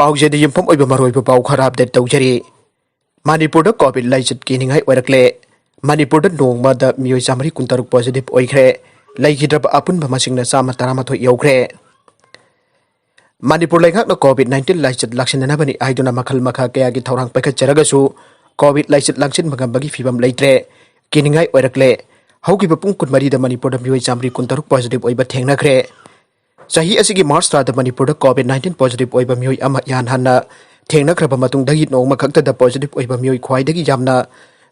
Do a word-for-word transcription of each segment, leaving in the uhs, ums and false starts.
ꯄꯥꯎꯖꯦꯗ ꯌꯨꯝꯐꯝ ꯑꯣꯏꯕ ꯃꯔꯨꯑꯣꯏꯕ ꯄꯥꯎ ꯈꯔ ꯑꯞꯗꯦꯠ ꯇꯧꯖꯔꯤ꯫ ꯃꯅꯤꯄꯨꯔꯗ ꯀꯣꯚꯤꯗ ꯂꯥꯏꯆꯠ ꯀꯤꯅꯤꯡꯉꯥꯏ ꯑꯣꯏꯔꯛꯂꯦ꯫ ꯃꯅꯤꯄꯨꯔꯗ ꯅꯣꯡꯃꯗ ꯃꯤꯑꯣꯏ ꯆꯥꯃꯔꯤ ꯀꯨꯟꯇꯔꯨꯛ ꯄꯣꯖꯤꯇꯤꯚ ꯑꯣꯏꯈ꯭ꯔꯦ꯫ ꯂꯩꯈꯤꯗ꯭ꯔꯕ ꯑꯄꯨꯟꯕ ꯃꯁꯤꯡꯅ ꯆꯥꯝꯃ ꯇꯔꯥꯃꯥꯊꯣꯏ ꯌꯧꯈ꯭ꯔꯦ꯫ ꯃꯅꯤꯄꯨꯔ ꯂꯩꯉꯥꯛꯅ ꯀꯣꯚꯤꯗ ꯅꯥꯏꯟꯇꯤꯟ ꯂꯥꯏꯆꯠ ꯂꯥꯛꯁꯤꯟꯅꯅꯕꯅꯤ ꯍꯥꯏꯗꯨꯅ ꯃꯈꯜ ꯃꯈꯥ ꯀꯌꯥꯒꯤ ꯊꯧꯔꯥꯡ ꯄꯥꯏꯈꯠꯆꯔꯒꯁꯨ ꯀꯣꯚꯤꯗ ꯂꯥꯏꯆꯠ ꯂꯥꯡꯁꯤꯟꯕ ꯉꯝꯕꯒꯤ ꯐꯤꯕꯝ ꯂꯩꯇ꯭ꯔꯦ꯫ ꯀꯤꯅꯤꯡꯉꯥꯏ ꯑꯣꯏꯔꯛꯂꯦ꯫ ꯍꯧꯈꯤꯕ ꯄꯨꯡ ꯀꯨꯟꯃꯔꯤꯗ ꯃꯅꯤꯄꯨꯔꯗ ꯃꯤꯑꯣꯏ ꯆꯥꯃꯔꯤ ꯀꯨꯟꯇꯔꯨꯛ ꯄꯣꯖꯤꯇꯤꯚ ꯑꯣꯏꯕ ꯊꯦꯡꯅꯈ꯭ꯔꯦ꯫ ꯆꯍꯤ ꯑꯁꯤꯒꯤ ꯃꯥꯔꯆ ꯊꯥꯗ ꯃꯅꯤꯄꯨꯔꯗ ꯀꯣꯚꯤꯗ ꯅꯥꯏꯟꯇꯤꯟ ꯄꯣꯖꯤꯇꯤꯚ ꯑꯣꯏꯕ ꯃꯤꯑꯣꯏ ꯑꯃ ꯏꯍꯥꯟ ꯍꯥꯟꯅ ꯊꯦꯡꯅꯈ꯭ꯔꯕ ꯃꯇꯨꯡꯗꯒꯤ ꯅꯣꯡꯃ ꯈꯛꯇꯗ ꯄꯣꯖꯤꯇꯤꯚ ꯑꯣꯏꯕ ꯃꯤꯑꯣꯏ ꯈ꯭ꯋꯥꯏꯗꯒꯤ ꯌꯥꯝꯅ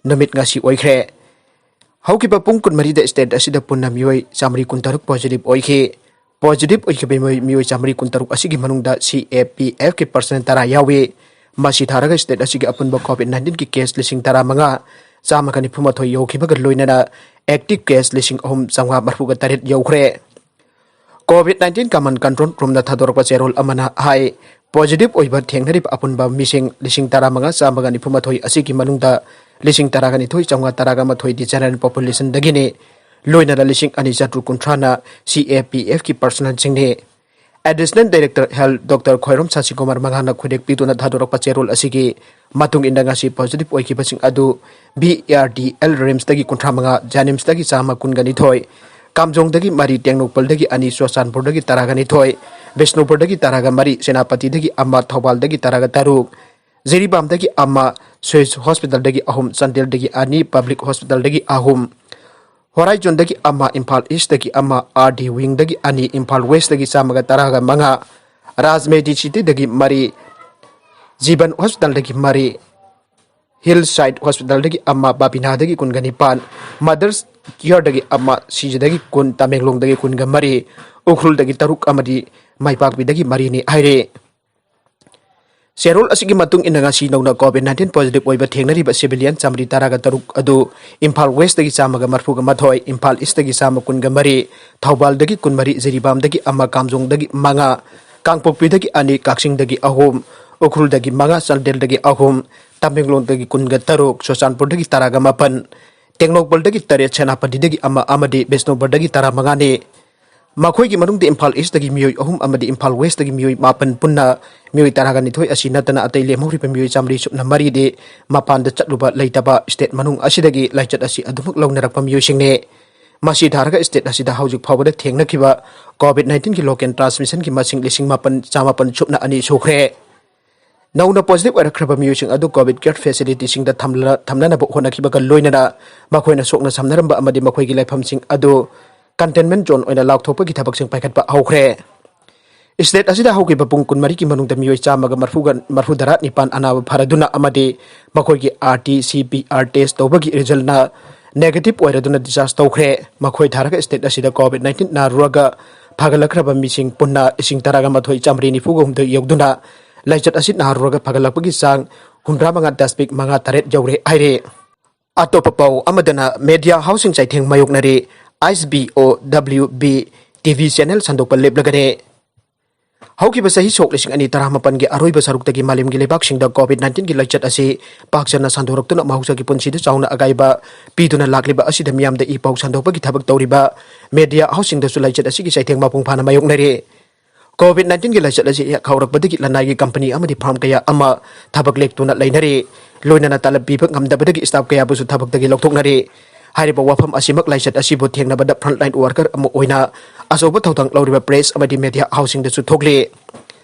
ꯅꯨꯃꯤꯠ ꯉꯁꯤ ꯑꯣꯏꯈ꯭ꯔꯦ꯫ ꯍꯧꯈꯤꯕ ꯄꯨꯡ ꯀꯨꯟꯃꯔꯤꯗ ꯁ꯭ꯇꯦꯠ ꯑꯁꯤꯗ ꯄꯨꯟꯅ ꯃꯤꯑꯣꯏ ꯆꯥꯃꯔꯤ ꯀꯨꯟꯇꯔꯨꯛ ꯄꯣꯖꯤꯇꯤꯚ ꯑꯣꯏꯈꯤ꯫ ꯄꯣꯖꯤꯇꯤꯚ ꯑꯣꯏꯈꯤꯕ ꯃꯤꯑꯣꯏ, ꯃꯤꯑꯣꯏ ꯆꯥꯃꯔꯤ ꯀꯨꯟꯇꯔꯨꯛ ꯑꯁꯤꯒꯤ ꯃꯅꯨꯡꯗ ꯁꯤ ꯑꯦ ꯄꯤ ꯑꯦꯐꯀꯤ ꯄꯔꯁꯅꯦꯜ ꯇꯔꯥ ꯌꯥꯎꯏ꯫ ꯃꯁꯤ ꯊꯥꯔꯒ ꯁ꯭ꯇꯦꯠ ꯑꯁꯤꯒꯤ ꯑꯄꯨꯟꯕ ꯀꯣꯚꯤꯗ ꯅꯥꯏꯟꯇꯤꯟꯒꯤ ꯀꯦꯁ ꯂꯤꯁꯤꯡ ꯇꯔꯥꯃꯉꯥ ꯆꯥꯝꯃꯒ ꯅꯤꯐꯨꯃꯥꯊꯣꯏ ꯌꯧꯈꯤꯕꯒ ꯂꯣꯏꯅꯅ ꯑꯦꯛꯇꯤꯚ ꯀꯦꯁ ꯂꯤꯁꯤꯡ ꯑꯍꯨꯝ ꯆꯥꯝꯃꯉꯥ ꯃꯔꯤꯐꯨꯒ ꯇꯔꯦꯠ ꯌꯧꯈ꯭ꯔꯦ꯫ ꯀꯣꯚꯤꯗ ꯅꯥꯏꯟꯇꯤꯟ ꯀꯃꯟ ꯀꯟꯇ꯭ꯔꯣꯜ ꯔꯨꯝꯅ ꯊꯥꯗꯣꯔꯛꯄ ꯆꯦꯔꯣꯜ ꯑꯃꯅ ꯍꯥꯏ, ꯄꯣꯖꯤꯇꯤꯚ ꯑꯣꯏꯕ ꯊꯦꯡꯅꯔꯤꯕ ꯑꯄꯨꯟꯕ ꯃꯤꯁꯤꯡ ꯂꯤꯁꯤꯡ ꯇꯔꯥꯃꯉꯥ ꯆꯥꯝꯃꯒ ꯅꯤꯐꯨꯃꯥꯊꯣꯏ ꯑꯁꯤꯒꯤ ꯃꯅꯨꯡꯗ ꯂꯤꯁꯤꯡ ꯇꯔꯥꯒ ꯅꯤꯊꯣꯏ ꯆꯥꯝꯃꯉꯥ ꯇꯔꯥꯒ ꯃꯥꯊꯣꯏꯗꯤ ꯖꯦꯅꯔꯦꯜ ꯄꯣꯄꯨꯂꯦꯁꯟꯗꯒꯤꯅꯤ꯫ ꯂꯣꯏꯅꯅ ꯂꯤꯁꯤꯡ ꯑꯅꯤ ꯆꯥꯇ꯭ꯔꯨꯛ ꯀꯨꯟꯊ꯭ꯔꯥꯅ ꯁꯤ ꯑꯦ ꯄꯤ ꯑꯦꯐꯀꯤ ꯄꯔꯁꯅꯦꯜꯁꯤꯡꯅꯤ꯫ ꯑꯦꯗꯤꯁꯅꯦꯜ ꯗꯥꯏꯔꯦꯛꯇꯔ ꯍꯦꯜꯊ ꯗꯣꯛꯇꯔ ꯈ꯭ꯋꯥꯏꯔꯣꯝ ꯁꯥꯁꯤ ꯀꯨꯃꯥꯔ ꯃꯉꯥꯅ ꯈꯨꯗꯦꯛ ꯄꯤꯗꯨꯅ ꯊꯥꯗꯣꯔꯛꯄ ꯆꯦꯔꯣꯜ ꯑꯁꯤꯒꯤ ꯃꯇꯨꯡ ꯏꯟꯅ ꯉꯁꯤ ꯄꯣꯖꯤꯇꯤꯚ ꯑꯣꯏꯈꯤꯕꯁꯤꯡ ꯑꯗꯨ ꯕꯤ ꯑꯥꯔ ꯗꯤ ꯑꯦꯜ ꯔꯤꯝꯁꯇꯒꯤ ꯀꯨꯟꯊ꯭ꯔꯥ ꯃꯉꯥ, ꯖꯦꯅꯤꯝꯁꯇꯒꯤ ꯆꯥꯝꯃ ꯀꯨꯟꯒ ꯅꯤꯊꯣꯏ, ꯀꯥꯝꯖꯣꯡꯗꯒꯤ ꯃꯔꯤ, ꯇꯦꯡꯅꯧꯄꯜꯗꯒꯤ ꯑꯅꯤ, ꯆꯨꯔꯆꯥꯟꯄꯨꯔꯗꯒꯤ ꯇꯔꯥꯒ ꯅꯤꯊꯣꯏ, ꯕꯤꯁꯅꯨꯄꯨꯔꯗꯒꯤ ꯇꯔꯥꯒ ꯃꯔꯤ, ꯁꯦꯅꯥꯄꯇꯤꯗꯒꯤ ꯑꯃ, ꯊꯧꯕꯥꯜꯗꯒꯤ ꯇꯔꯥꯒ ꯇꯔꯨꯛ, ꯖꯤꯔꯤꯕꯥꯝꯗꯒꯤ ꯑꯃ, ꯁ꯭ꯋꯤꯁ ꯍꯣꯁꯄꯤꯇꯥꯜꯗꯒꯤ ꯑꯍꯨꯝ, ꯆꯥꯟꯗꯦꯜꯗꯒꯤ ꯑꯅꯤ, ꯄꯕ꯭ꯂꯤꯛ ꯍꯣꯁꯄꯤꯇꯥꯜꯗꯒꯤ ꯑꯍꯨꯝ, ꯍꯣꯔꯥꯏꯖꯣꯟꯗꯒꯤ ꯑꯃ, ꯏꯝꯐꯥꯜ ꯏꯁꯇꯒꯤ ꯑꯃ, ꯑꯥꯔ ꯗꯤ ꯋꯤꯡꯗꯒꯤ ꯑꯅꯤ, ꯏꯝꯐꯥꯜ ꯋꯦꯁꯇꯒꯤ ꯆꯥꯝꯃꯒ ꯇꯔꯥꯒ ꯃꯉꯥ, ꯔꯥꯖꯃꯦꯗꯤ ꯁꯤꯇꯤꯗꯒꯤ ꯃꯔꯤ, ꯖꯤꯕꯟ ꯍꯣꯁꯄꯤꯇꯥꯜꯗꯒꯤ ꯃꯔꯤ, ꯍꯤꯜ ꯁꯥꯏꯠ ꯍꯣꯁꯄꯤꯇꯥꯜꯗꯒꯤ ꯑꯃ, ꯕꯥꯕꯤꯅꯥꯗꯒꯤ ꯀꯨꯟꯒ ꯅꯤꯄꯥꯟ, ꯃꯗꯔꯁ ꯀꯤꯌꯔꯗꯒꯤ ꯑꯃ, ꯁꯤꯖꯗꯒꯤ ꯀꯨꯟ, ꯇꯃꯦꯡꯂꯣꯡꯗꯒꯤ ꯀꯨꯟꯒ ꯃꯔꯤ, ꯎꯈ꯭ꯔꯨꯜꯗꯒꯤ ꯇꯔꯨꯛ ꯑꯃꯗꯤ ꯃꯥꯏꯄꯥꯛꯄꯤꯗꯒꯤ ꯃꯔꯤꯅꯤ ꯍꯥꯏꯔꯦ꯫ ꯆꯦꯔꯣꯜ ꯑꯁꯤꯒꯤ ꯃꯇꯨꯡ ꯏꯟꯅ ꯉꯁꯤ ꯅꯧꯅ ꯀꯣꯚꯤꯗ ꯅꯥꯏꯟꯇꯤꯟ ꯄꯣꯖꯤꯇꯤꯚ ꯑꯣꯏꯕ ꯊꯦꯡꯅꯔꯤꯕ ꯁꯤꯚꯤꯂꯤꯌꯟ ꯆꯥꯃꯔꯤ ꯇꯔꯥꯒ ꯇꯔꯨꯛ ꯑꯗꯨ ꯏꯝꯐꯥꯜ ꯋꯦꯁꯇꯒꯤ ꯆꯥꯝꯃꯒ ꯃꯔꯤꯐꯨꯒ ꯃꯥꯊꯣꯏ, ꯏꯝꯐꯥꯜ ꯏꯁꯇꯒꯤ ꯆꯥꯝꯃ ꯀꯨꯟꯒ ꯃꯔꯤ, ꯊꯧꯕꯥꯜꯗꯒꯤ ꯀꯨꯟꯃꯔꯤ, ꯖꯤꯔꯤꯕꯥꯝꯗꯒꯤ ꯑꯃ, ꯀꯥꯝꯖꯣꯡꯗꯒꯤ ꯃꯉꯥ, ꯀꯥꯡꯄꯣꯛꯄꯤꯗꯒꯤ ꯑꯅꯤ, ꯀꯛꯆꯤꯡꯗꯒꯤ ꯑꯍꯨꯝ, ꯎꯈ꯭ꯔꯨꯜꯗꯒꯤ ꯃꯉꯥ, ꯆꯥꯟꯗꯦꯜꯗꯒꯤ ꯑꯍꯨꯝ, ꯇꯃꯦꯡꯂꯣꯡꯗꯒꯤ ꯀꯨꯟꯒ ꯇꯔꯨꯛ, ꯆꯨꯔꯆꯥꯟꯄꯨꯔꯗꯒꯤ ꯇꯔꯥꯒ ꯃꯥꯄꯟ, ꯇꯦꯡꯅꯧꯄꯜꯗꯒꯤ ꯇꯔꯦꯠ, ꯁꯦꯅꯥꯄꯇꯤꯗꯒꯤ ꯑꯃ ꯑꯃꯗꯤ ꯕꯤꯁꯅꯨꯄꯨꯔꯗꯒꯤ ꯇꯔꯥꯃꯉꯥꯅꯤ꯫ ꯃꯈꯣꯏꯒꯤ ꯃꯅꯨꯡꯗ ꯏꯝꯐꯥꯜ ꯏꯁꯇꯒꯤ ꯃꯤꯑꯣꯏ ꯑꯍꯨꯝ ꯑꯃꯗꯤ ꯏꯝꯐꯥꯜ ꯋꯦꯁꯇꯒꯤ ꯃꯤꯑꯣꯏ ꯃꯥꯄꯟ, ꯄꯨꯟꯅ ꯃꯤꯑꯣꯏ ꯇꯔꯥꯒ ꯅꯤꯊꯣꯏ ꯑꯁꯤ ꯅꯠꯇꯅ ꯑꯇꯩ ꯂꯦꯝꯍꯧꯔꯤꯕ ꯃꯤꯑꯣꯏ ꯆꯥꯃꯔꯤ ꯁꯨꯞꯅ ꯃꯔꯤꯗꯤ ꯃꯄꯥꯟꯗ ꯆꯠꯂꯨꯕ ꯂꯩꯇꯕ ꯁ꯭ꯇꯦꯠ ꯃꯅꯨꯡ ꯑꯁꯤꯗꯒꯤ ꯂꯥꯏꯆꯠ ꯑꯁꯤ ꯑꯗꯨꯃꯛ ꯂꯧꯅꯔꯛꯄ ꯃꯤꯑꯣꯏꯁꯤꯡꯅꯤ꯫ ꯃꯁꯤ ꯊꯥꯔꯒ ꯁ꯭ꯇꯦꯠ ꯑꯁꯤꯗ ꯍꯧꯖꯤꯛ ꯐꯥꯎꯕꯗ ꯊꯦꯡꯅꯈꯤꯕ ꯀꯣꯚꯤꯗ ꯅꯥꯏꯟꯇꯤꯟꯒꯤ ꯂꯣꯀꯦꯜ ꯇ꯭ꯔꯥꯟꯁꯃꯤꯁꯟꯒꯤ ꯃꯁꯤꯡ ꯂꯤꯁꯤꯡ ꯃꯥꯄꯟ ꯆꯥꯃꯥꯄꯟ ꯁꯨꯞꯅ ꯑꯅꯤ ꯁꯨꯈ꯭ꯔꯦ꯫ ꯅꯧꯅ ꯄꯣꯖꯤꯇꯤꯚ ꯑꯣꯏꯔꯛꯈ꯭ꯔꯕ ꯃꯤꯑꯣꯏꯁꯤꯡ ꯑꯗꯨ ꯀꯣꯚꯤꯗ ꯀꯦꯌꯔ ꯐꯦꯁꯤꯂꯤꯇꯤꯁꯤꯡꯗ ꯊꯝꯂ-, ꯊꯝꯅꯅꯕ ꯍꯣꯠꯅꯈꯤꯕꯒ ꯂꯣꯏꯅꯅ ꯃꯈꯣꯏꯅ ꯁꯣꯛꯅ ꯁꯝꯅꯔꯝꯕ ꯑꯃꯗꯤ ꯃꯈꯣꯏꯒꯤ ꯂꯩꯐꯝꯁꯤꯡ ꯑꯗꯨ ꯀꯟꯇꯦꯟꯃꯦꯟꯠ ꯖꯣꯟ ꯑꯣꯏꯅ ꯂꯥꯎꯊꯣꯛꯄꯒꯤ ꯊꯕꯛꯁꯤꯡ ꯄꯥꯏꯈꯠꯄ ꯍꯧꯈ꯭ꯔꯦ꯫ ꯁ꯭ꯇꯦꯠ ꯑꯁꯤꯗ ꯍꯧꯈꯤꯕ ꯄꯨꯡ ꯀꯨꯟꯃꯔꯤꯒꯤ ꯃꯅꯨꯡꯗ ꯃꯤꯑꯣꯏ ꯆꯥꯝꯃꯒ ꯃꯔꯤꯐꯨꯒ, ꯃꯔꯤꯐꯨꯇꯔꯥ ꯅꯤꯄꯥꯟ ꯑꯅꯥꯕ ꯐꯔꯗꯨꯅ ꯑꯃꯗꯤ ꯃꯈꯣꯏꯒꯤ R T C P R test ꯇꯧꯕꯒꯤ ꯔꯤꯖꯜꯅ ꯅꯦꯒꯦꯇꯤꯚ ꯑꯣꯏꯔꯗꯨꯅ ꯗꯤꯁꯆꯥꯔꯖ ꯇꯧꯈ꯭ꯔꯦ꯫ ꯃꯈꯣꯏ ꯊꯥꯔꯒ ꯁ꯭ꯇꯦꯠ ꯑꯁꯤꯗ ꯀꯣꯚꯤꯗ ꯅꯥꯏꯟꯇꯤꯟ ꯅꯥꯔꯨꯔꯒ ꯐꯒꯠꯂꯛꯈ꯭ꯔꯕ ꯃꯤꯁꯤꯡ ꯄꯨꯟꯅ ꯂꯤꯁꯤꯡ ꯇꯔꯥꯒ ꯃꯥꯊꯣꯏ ꯆꯥꯃꯔꯤ ꯅꯤꯐꯨꯒ ꯍꯨꯝꯗꯣꯏ ꯌꯧꯗꯨꯅ ꯂꯥꯏꯆꯠ ꯑꯁꯤ ꯅꯥꯔꯨꯔꯒ ꯐꯒꯠꯂꯛꯄꯒꯤ ꯆꯥꯡ ꯍꯨꯝꯗ꯭ꯔꯥ ꯃꯉꯥ ꯗꯁꯃꯤꯛ ꯃꯉꯥ ꯇꯔꯦꯠ ꯌꯧꯔꯦ ꯍꯥꯏꯔꯦ꯫ ꯑꯇꯣꯞꯄ ꯄꯥꯎ ꯑꯃꯗꯅ ꯃꯦꯗꯤꯌꯥ ꯍꯥꯎꯁꯁꯤꯡ ꯆꯩꯊꯦꯡ ꯃꯥꯌꯣꯛꯅꯔꯦ꯫ ꯑꯥꯏꯁ ꯕꯤ ꯑꯣ W B T V channel ꯁꯟꯗꯣꯛꯄ ꯂꯦꯞꯂꯒꯅꯤ꯫ ꯍꯧꯈꯤꯕ ꯆꯍꯤ ꯁꯣꯛ ꯂꯤꯁꯤꯡ ꯑꯅꯤ ꯇꯔꯥꯃꯥꯄꯟꯒꯤ ꯑꯔꯣꯏꯕ ꯁꯔꯨꯛꯇꯒꯤ ꯃꯥꯂꯦꯝꯒꯤ ꯂꯩꯕꯥꯛꯁꯤꯡꯗ ꯀꯣꯚꯤꯗ ꯅꯥꯏꯟꯇꯤꯟꯒꯤ ꯂꯥꯏꯆꯠ ꯑꯁꯤ ꯄꯥꯛ ꯁꯟꯅ ꯁꯟꯗꯣꯔꯛꯇꯨꯅ ꯃꯍꯧꯁꯥꯒꯤ ꯄꯨꯟꯁꯤꯗ ꯆꯥꯎꯅ ꯑꯀꯥꯏꯕ ꯄꯤꯗꯨꯅ ꯂꯥꯛꯂꯤꯕ ꯑꯁꯤꯗ ꯃꯤꯌꯥꯝꯗ ꯏ ꯄꯥꯎ ꯁꯟꯗꯣꯛꯄꯒꯤ ꯊꯕꯛ ꯇꯧꯔꯤꯕ ꯃꯦꯗꯤꯌꯥ ꯍꯥꯎꯁꯁꯤꯡꯗꯁꯨ ꯂꯥꯏꯆꯠ ꯑꯁꯤꯒꯤ ꯆꯩꯊꯦꯡ ꯃꯄꯨꯡ ꯐꯥꯅ ꯃꯥꯌꯣꯛꯅꯔꯦ꯫ ꯀꯣꯚꯤꯗ ꯅꯥꯏꯟꯇꯤꯟꯒꯤ ꯂꯥꯏꯆꯠ ꯑꯁꯤ ꯍꯦꯛ ꯍꯧꯔꯛꯄꯗꯒꯤ ꯂꯅꯥꯏꯒꯤ ꯀꯝꯄꯅꯤ ꯑꯃꯗꯤ ꯐꯥꯔꯝ ꯀꯌꯥ ꯑꯃ ꯊꯕꯛ ꯂꯦꯞꯇꯨꯅ ꯂꯩꯅꯔꯤ꯫ ꯂꯣꯏꯅꯅ ꯇꯂꯕ ꯄꯤꯕ ꯉꯝꯗꯕꯗꯒꯤ ꯁ꯭ꯇꯥꯐ ꯀꯌꯥꯕꯨꯁꯨ ꯊꯕꯛꯇꯒꯤ ꯂꯧꯊꯣꯛꯅꯔꯤ꯫ ꯍꯥꯏꯔꯤꯕ ꯋꯥꯐꯝ ꯑꯁꯤꯃꯛ ꯂꯥꯏꯆꯠ ꯑꯁꯤꯕꯨ ꯊꯦꯡꯅꯕꯗ ꯐ꯭ꯔꯟꯠꯂꯥꯏꯟ ꯋꯥꯔꯀꯔ ꯑꯃ ꯑꯣꯏꯅ ꯑꯆꯧꯕ ꯊꯧꯗꯥꯡ ꯂꯧꯔꯤꯕ ꯄ꯭ꯔꯦꯁ ꯑꯃꯗꯤ ꯃꯦꯗꯤꯌꯥ ꯍꯥꯎꯁꯁꯤꯡꯗꯁꯨ ꯊꯣꯛꯂꯤ꯫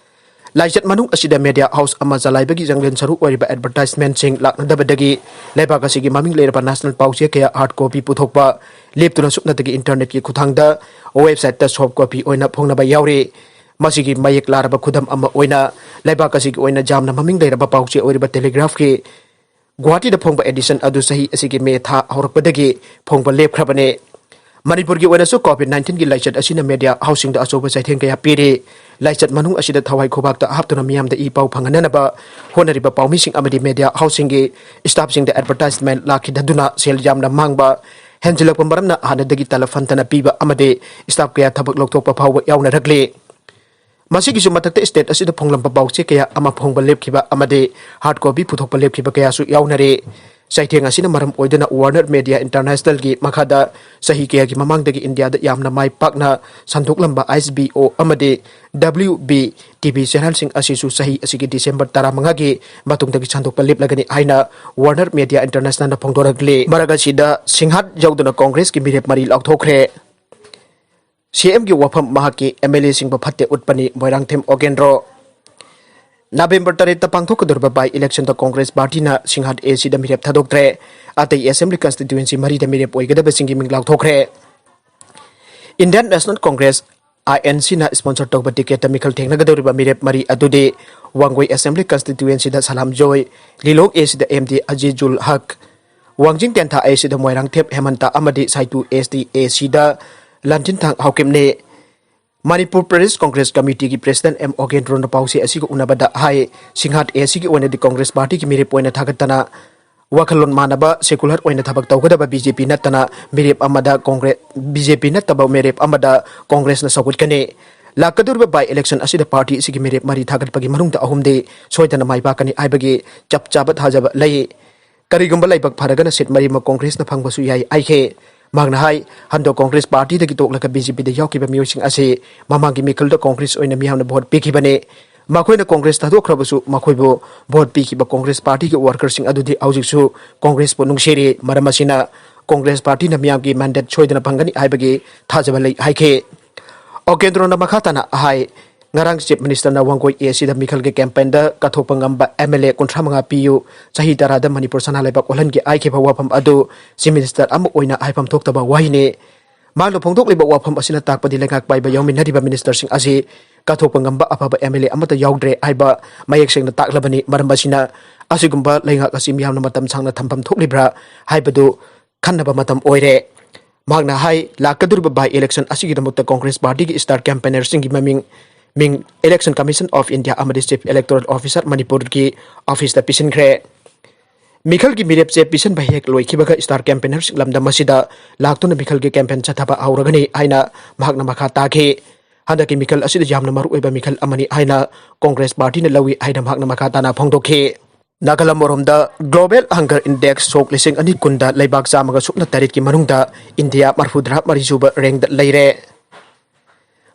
ꯂꯥꯏꯆꯠ ꯃꯅꯨꯡ ꯑꯁꯤꯗ ꯃꯦꯗꯤꯌꯥ ꯍꯥꯎꯁ ꯑꯃ ꯆꯂꯥꯏꯕꯒꯤ ꯆꯥꯡꯂꯦꯟ ꯁꯔꯨ ꯑꯣꯏꯔꯤꯕ ꯑꯦꯗꯚꯔꯇꯥꯏꯖꯃꯦꯟꯠꯁꯤꯡ ꯂꯥꯛꯅꯗꯕꯗꯒꯤ ꯂꯩꯕꯥꯛ ꯑꯁꯤꯒꯤ ꯃꯃꯤꯡ ꯂꯩꯔꯕ ꯅꯦꯁꯅꯦꯜ ꯄꯥꯎꯆꯦ ꯀꯌꯥ ꯍꯥꯔꯗ ꯀꯣꯄꯤ ꯄꯨꯊꯣꯛꯄ ꯂꯦꯞꯇꯨꯅ ꯁꯨꯞꯅꯇꯒꯤ ꯏꯟꯇꯔꯅꯦꯠꯀꯤ ꯈꯨꯠꯊꯥꯡꯗ ꯋꯦꯕꯁꯥꯏꯠꯇ ꯁꯣꯐꯠ ꯀꯣꯄꯤ ꯑꯣꯏꯅ ꯐꯣꯡꯅꯕ ꯌꯥꯎꯔꯤ꯫ ꯃꯁꯤꯒꯤ ꯃꯌꯦꯛ ꯂꯥꯔꯕ ꯈꯨꯗꯝ ꯑꯃ ꯑꯣꯏꯅ ꯂꯩꯕꯥꯛ ꯑꯁꯤꯒꯤ ꯑꯣꯏꯅ ꯌꯥꯝꯅ ꯃꯃꯤꯡ ꯂꯩꯔꯕ ꯄꯥꯎꯆꯦ ꯑꯣꯏꯔꯤꯕ ꯇꯦꯂꯤꯒ꯭ꯔꯥꯐꯀꯤ ꯒꯨꯋꯥꯍꯥꯇꯤꯗ ꯐꯣꯡꯕ ꯑꯦꯗꯤꯁꯟ ꯑꯗꯨ ꯆꯍꯤ ꯑꯁꯤꯒꯤ ꯃꯦ ꯊꯥ ꯍꯧꯔꯛꯄꯗꯒꯤ ꯐꯣꯡꯕ ꯂꯦꯞꯈ꯭ꯔꯕꯅꯤ꯫ ꯃꯅꯤꯄꯨꯔꯒꯤ ꯑꯣꯏꯅꯁꯨ ꯀꯣꯚꯤꯗ ꯅꯥꯏꯟꯇꯤꯟꯒꯤ ꯂꯥꯏꯆꯠ ꯑꯁꯤꯅ ꯃꯦꯗꯤꯌꯥ ꯍꯥꯎꯁꯁꯤꯡꯗ ꯑꯆꯧꯕ ꯆꯩꯊꯦꯡ ꯀꯌꯥ ꯄꯤꯔꯤ꯫ ꯂꯥꯏꯆꯠ ꯃꯅꯨꯡ ꯑꯁꯤꯗ ꯊꯋꯥꯏ ꯈꯨꯕꯥꯛꯇ ꯍꯥꯞꯇꯨꯅ ꯃꯤꯌꯥꯝꯗ ꯏ ꯄꯥꯎ ꯐꯪꯍꯟꯅꯅꯕ ꯍꯣꯠꯅꯔꯤꯕ ꯄꯥꯎꯃꯤꯁꯤꯡ ꯑꯃꯗꯤ ꯃꯦꯗꯤꯌꯥ ꯍꯥꯎꯁꯁꯤꯡꯒꯤ ꯁ꯭ꯇꯥꯐꯁꯤꯡꯗ ꯑꯦꯗꯚꯔꯇꯥꯏꯖꯃꯦꯟꯠ ꯂꯥꯛꯈꯤꯗꯗꯨꯅ ꯁꯦꯜ ꯌꯥꯝꯅ ꯃꯥꯡꯕ ꯍꯦꯟꯖꯤꯜꯂꯛꯄ ꯃꯔꯝꯅ ꯍꯥꯟꯅꯗꯒꯤ ꯇꯂꯕ ꯍꯟꯊꯅ ꯄꯤꯕ ꯑꯃꯗꯤ ꯁ꯭ꯇꯥꯐ ꯀꯌꯥ ꯊꯕꯛ ꯂꯧꯊꯣꯛꯄ ꯐꯥꯎꯕ ꯌꯥꯎꯅꯔꯛꯂꯤ꯫ ꯃꯁꯤꯒꯤꯁꯨ ꯃꯊꯛꯇ ꯁ꯭ꯇꯦꯠ ꯑꯁꯤꯗ ꯐꯣꯡꯂꯝꯕ ꯄꯥꯎꯆꯦ ꯀꯌꯥ ꯑꯃ ꯐꯣꯡꯕ ꯂꯦꯞꯈꯤꯕ ꯑꯃꯗꯤ ꯍꯥꯔꯗ ꯀꯣꯄꯤ ꯄꯨꯊꯣꯛꯄ ꯂꯦꯞꯈꯤꯕ ꯀꯌꯥꯁꯨ ꯌꯥꯎꯅꯔꯤ꯫ ꯆꯩꯊꯦꯡ ꯑꯁꯤꯅ ꯃꯔꯝ ꯑꯣꯏꯗꯨꯅ Warner Media Internationalꯒꯤ ꯃꯈꯥꯗ ꯆꯍꯤ ꯀꯌꯥꯒꯤ ꯃꯃꯥꯡꯗꯒꯤ ꯏꯟꯗꯤꯌꯥꯗ ꯌꯥꯝꯅ ꯃꯥꯏ ꯄꯥꯛꯅ ꯁꯟꯗꯣꯛꯂꯝꯕ H B O ꯑꯃꯗꯤ W B T V channelꯁꯤꯡ ꯑꯁꯤꯁꯨ ꯆꯍꯤ ꯑꯁꯤꯒꯤ ꯗꯤꯁꯦꯝꯕꯔ ꯇꯔꯥꯃꯉꯥꯒꯤ ꯃꯇꯨꯡꯗꯒꯤ ꯁꯟꯗꯣꯛꯄ ꯂꯦꯞꯂꯒꯅꯤ ꯍꯥꯏꯅ Warner Media Internationalꯅ ꯐꯣꯡꯗꯣꯔꯛꯂꯤ꯫ ꯃꯔꯛ ꯑꯁꯤꯗ ꯁꯤꯡꯍꯥꯠ ꯌꯧꯗꯨꯅ ꯀꯣꯡꯒ꯭ꯔꯦꯁꯀꯤ ꯃꯤꯔꯦꯞ ꯃꯔꯤ ꯂꯥꯎꯊꯣꯛꯈ꯭ꯔꯦ꯫ CMꯒꯤ ꯋꯥꯐꯝ ꯃꯍꯥꯛꯀꯤ MLAꯁꯤꯡꯕꯨ ꯐꯠꯇꯦ ꯎꯠꯄꯅꯤ, ꯃꯣꯏꯔꯥꯡꯊꯦꯝ ꯑꯣꯒꯦꯟꯗ꯭ꯔꯣ꯫ ꯅꯕꯦꯝꯕꯔ ꯇꯔꯦꯠꯇ ꯄꯥꯡꯊꯣꯛꯀꯗꯧꯔꯤꯕ by electionꯗ ꯀꯣꯡꯒ꯭ꯔꯦꯁ ꯄꯥꯔꯇꯤꯅ ꯁꯤꯡꯍꯥꯠ ACꯗ ꯃꯤꯔꯦꯞ ꯊꯥꯗꯣꯛꯇ꯭ꯔꯦ꯫ ꯑꯇꯩ assembly constituency ꯃꯔꯤꯗ ꯃꯤꯔꯦꯞ ꯑꯣꯏꯒꯗꯕꯁꯤꯡꯒꯤ ꯃꯤꯡ ꯂꯥꯎꯊꯣꯛꯈ꯭ꯔꯦ꯫ Indian National Congress, INCꯅ sponsor ꯇꯧꯕ ticketꯇ ꯃꯤꯈꯜ ꯊꯦꯡꯅꯒꯗꯧꯔꯤꯕ ꯃꯤꯔꯦꯞ ꯃꯔꯤ ꯑꯗꯨꯗꯤ ꯋꯥꯡꯒꯣꯏ assembly constituencyꯗ ꯁꯂꯥꯝꯖꯣꯏ, ꯂꯤꯂꯣꯡ ACꯗ MD ꯑꯖꯤꯖꯨꯜ ꯍꯛ, ꯋꯥꯡꯖꯤꯡ ꯇꯦꯟꯊꯥ ACꯗ ꯃꯣꯏꯔꯥꯡꯊꯦꯝ ꯍꯦꯃꯟꯇ ꯑꯃꯗꯤ ꯁꯥꯏꯇꯨ ST ACꯗ ꯂꯥꯟꯊꯤꯟꯊꯥꯡ ꯍꯥꯎꯀꯤꯞꯅꯤ꯫ Manipur Pradesh Congress ꯀꯃꯤꯇꯤꯒꯤ president M ꯑꯣꯒꯦꯟꯗ꯭ꯔꯣꯅ ꯄꯥꯎꯆꯦ ꯑꯁꯤꯒ ꯎꯅꯕꯗ ꯍꯥꯏ, ꯁꯤꯡꯍꯥꯠ ACꯒꯤ ꯑꯣꯏꯅꯗꯤ ꯀꯣꯡꯒ꯭ꯔꯦꯁ ꯄꯥꯔꯇꯤꯒꯤ ꯃꯤꯔꯦꯞ ꯑꯣꯏꯅ ꯊꯥꯒꯠꯇꯅ ꯋꯥꯈꯜꯂꯣꯟ ꯃꯥꯟꯅꯕ secular ꯑꯣꯏꯅ ꯊꯕꯛ ꯇꯧꯒꯗꯕ BJP ꯅꯠꯇꯅ ꯃꯤꯔꯦꯞ ꯑꯃꯗ ꯀꯣꯡꯒ꯭ꯔꯦ-, BJP ꯅꯠꯇꯕ ꯃꯤꯔꯦꯞ ꯑꯃꯗ ꯀꯣꯡꯒ꯭ꯔꯦꯁꯅ ꯁꯧꯒꯠꯀꯅꯤ꯫ ꯂꯥꯛꯀꯗꯧꯔꯤꯕ by election ꯑꯁꯤꯗ ꯄꯥꯔꯇꯤ ꯑꯁꯤꯒꯤ ꯃꯤꯔꯦꯞ ꯃꯔꯤ ꯊꯥꯒꯠꯄꯒꯤ ꯃꯅꯨꯡꯗ ꯑꯍꯨꯝꯗꯤ ꯁꯣꯏꯗꯅ ꯃꯥꯏ ꯄꯥꯛꯀꯅꯤ ꯍꯥꯏꯕꯒꯤ ꯆꯞ ꯆꯥꯕ ꯊꯥꯖꯕ ꯂꯩ꯫ ꯀꯔꯤꯒꯨꯝꯕ ꯂꯥꯏꯕꯛ ꯐꯔꯒꯅ seat ꯃꯔꯤꯃꯛ ꯀꯣꯡꯒ꯭ꯔꯦꯁꯅ ꯐꯪꯕꯁꯨ ꯌꯥꯏ ꯍꯥꯏꯈꯤ꯫ ꯃꯍꯥꯛꯅ ꯍꯥꯏ, ꯍꯟꯗꯛ ꯀꯣꯡꯒ꯭ꯔꯦꯁ ꯄꯥꯔꯇꯤꯗꯒꯤ ꯇꯣꯛꯂꯒ BJPꯗ ꯌꯥꯎꯈꯤꯕ ꯃꯤꯑꯣꯏꯁꯤꯡ ꯑꯁꯤ ꯃꯃꯥꯡꯒꯤ ꯃꯤꯈꯜꯗ ꯀꯣꯡꯒ꯭ꯔꯦꯁ ꯑꯣꯏꯅ ꯃꯤꯌꯥꯝꯅ vote ꯄꯤꯈꯤꯕꯅꯤ꯫ ꯃꯈꯣꯏꯅ ꯀꯣꯡꯒ꯭ꯔꯦꯁ ꯊꯥꯗꯣꯛꯈ꯭ꯔꯕꯁꯨ ꯃꯈꯣꯏꯕꯨ vote ꯄꯤꯈꯤꯕ ꯀꯣꯡꯒ꯭ꯔꯦꯁ ꯄꯥꯔꯇꯤꯒꯤ workerꯁꯤꯡ ꯑꯗꯨꯗꯤ ꯍꯧꯖꯤꯛꯁꯨ ꯀꯣꯡꯒ꯭ꯔꯦꯁꯄꯨ ꯅꯨꯡꯁꯤꯔꯤ꯫ ꯃꯔꯝ ꯑꯁꯤꯅ ꯀꯣꯡꯒ꯭ꯔꯦꯁ ꯄꯥꯔꯇꯤꯅ ꯃꯤꯌꯥꯝꯒꯤ mandate ꯁꯣꯏꯗꯅ ꯐꯪꯒꯅꯤ ꯍꯥꯏꯕꯒꯤ ꯊꯥꯖꯕ ꯂꯩ ꯍꯥꯏꯈꯤ꯫ ꯑꯣꯀꯦꯟꯗ꯭ꯔꯣꯅ ꯃꯈꯥ ꯇꯥꯅ ꯍꯥꯏ, ꯉꯔꯥꯡ Chief Ministerꯅ ꯋꯥꯡꯒꯣꯏ ACꯗ ꯃꯤꯈꯜꯒꯤ campaignꯗ ꯀꯠꯊꯣꯛꯄ ꯉꯝꯕ MLA ꯀꯨꯟꯊ꯭ꯔꯥ ꯃꯉꯥ ꯄꯤꯌꯨ, ꯆꯍꯤ ꯇꯔꯥꯗ ꯃꯅꯤꯄꯨꯔ ꯁꯅꯥ ꯂꯩꯕꯥꯛ ꯑꯣꯜꯍꯟꯒꯦ ꯍꯥꯏꯈꯤꯕ ꯋꯥꯐꯝ ꯑꯗꯨ Chief Minister ꯑꯃ ꯑꯣꯏꯅ ꯍꯥꯏꯐꯝ ꯊꯣꯛꯇꯕ ꯋꯥꯍꯩꯅꯤ꯫ ꯃꯍꯥꯛꯅ ꯐꯣꯡꯗꯣꯛꯂꯤꯕ ꯋꯥꯐꯝ ꯑꯁꯤꯅ ꯇꯥꯛꯄꯗꯤ ꯂꯩꯉꯥꯛ ꯄꯥꯏꯕ ꯌꯥꯎꯃꯤꯟꯅꯔꯤꯕ ministerꯁꯤꯡ ꯑꯁꯤ ꯀꯠꯊꯣꯛꯄ ꯉꯝꯕ ꯑꯐꯕ MLA ꯑꯃꯠꯇ ꯌꯥꯎꯗ꯭ꯔꯦ ꯍꯥꯏꯕ ꯃꯌꯦꯛ ꯁꯦꯡꯅ ꯇꯥꯛꯂꯕꯅꯤ꯫ ꯃꯔꯝ ꯑꯁꯤꯅ ꯑꯁꯤꯒꯨꯝꯕ ꯂꯩꯉꯥꯛ ꯑꯁꯤ ꯃꯤꯌꯥꯝꯅ ꯃꯇꯝ ꯁꯥꯡꯅ ꯊꯝꯐꯝ ꯊꯣꯛꯂꯤꯕ꯭ꯔꯥ ꯍꯥꯏꯕꯗꯨ ꯈꯟꯅꯕ ꯃꯇꯝ ꯑꯣꯏꯔꯦ꯫ ꯃꯍꯥꯛꯅ ꯍꯥꯏ, ꯂꯥꯛꯀꯗꯧꯔꯤꯕ by election ꯑꯁꯤꯒꯤꯗꯃꯛꯇ ꯀꯣꯡꯒ꯭ꯔꯦꯁ ꯄꯥꯔꯇꯤꯒꯤ star campaignerꯁꯤꯡꯒꯤ ꯃꯃꯤꯡ, ꯃꯤꯡ Election Commission of India ꯑꯃꯗꯤ Chief Electoral Officer ꯃꯅꯤꯄꯨꯔꯒꯤ officeꯇ ꯄꯤꯁꯤꯟꯈ꯭ꯔꯦ꯫ ꯃꯤꯈꯜꯒꯤ ꯃꯤꯔꯦꯞꯁꯦ ꯄꯤꯁꯤꯟꯕ ꯍꯦꯛ ꯂꯣꯏꯈꯤꯕꯒ star campaignerꯁꯤꯡ ꯂꯝꯗꯝ ꯑꯁꯤꯗ ꯂꯥꯛꯇꯨꯅ ꯃꯤꯈꯜꯒꯤ campaign ꯆꯠꯊꯕ ꯍꯧꯔꯒꯅꯤ ꯍꯥꯏꯅ ꯃꯍꯥꯛꯅ ꯃꯈꯥ ꯇꯥꯈꯤ꯫ ꯍꯟꯗꯛꯀꯤ ꯃꯤꯈꯜ ꯑꯁꯤꯗ ꯌꯥꯝꯅ ꯃꯔꯨꯑꯣꯏꯕ ꯃꯤꯈꯜ ꯑꯃꯅꯤ ꯍꯥꯏꯅ ꯀꯣꯡꯒ꯭ꯔꯦꯁ ꯄꯥꯔꯇꯤꯅ ꯂꯧꯏ ꯍꯥꯏꯅ ꯃꯍꯥꯛꯅ ꯃꯈꯥ ꯇꯥꯅ ꯐꯣꯡꯗꯣꯛꯈꯤ꯫ ꯅꯥꯒꯥꯂꯝ ꯑꯃꯔꯣꯝꯗ Global Hunger Index ꯁꯣꯛ ꯂꯤꯁꯤꯡ ꯑꯅꯤ ꯀꯨꯟꯗ ꯂꯩꯕꯥꯛ ꯆꯥꯝꯃꯒ ꯁꯨꯞꯅ ꯇꯔꯦꯠꯀꯤ ꯃꯅꯨꯡꯗ ꯏꯟꯗꯤꯌꯥ ꯃꯔꯐꯨꯇꯔꯥ ꯃꯔꯤ ꯁꯨꯕ ꯔꯦꯡꯗ ꯂꯩꯔꯦ꯫